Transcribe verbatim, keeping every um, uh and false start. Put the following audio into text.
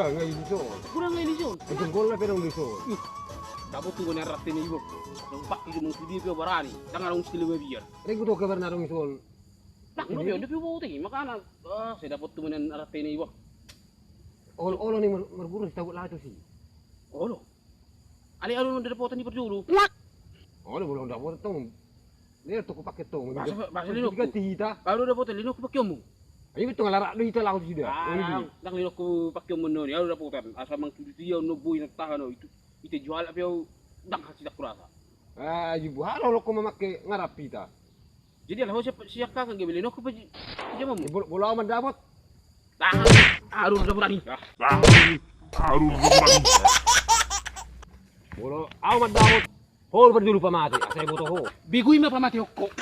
Ngai dison. Kurang ngai dison. Itu gol lah pedang dison. Ih, dapot tu gua ni arante na iba. Dapot tu dia pe barani. Tangan dong stile babiar. Regu tu kabar na dong dison. Nah, lu dia dia pe bau tadi makana. Ah, saya dapot tu mana arante na iba. Olo, olo ni mar-, marguru si tabut latu si. Olo. Ale alo na dapotan di parjolo. Olo, bolong dapotan tong. Dia toko pakai tong. Bahasa, bahasa lino. Diganti hita. Baru dapotan lino ku pakai ommu. Ayo betul ngalarak do hita laut sida. Ah, ndang lino ku pakai ommu noni. Alo dapotan. Asa mang tudu dia no boi na tahan no itu. Ite jual apa yo ndang kasih tak kurasa. Ah, ibu halo lo ko memakai ngarap hita. Jadi ala ho siap, siap kakak ge beli nokku pe jamam. Bolo, bolo au mandapot. Tahan. Aduh, udah berani. Tahan. Aduh, udah berani. Bolo au mandapot. Ho, udah dulu pamate. Saya butuh ho. Bigui ma pamate hokko.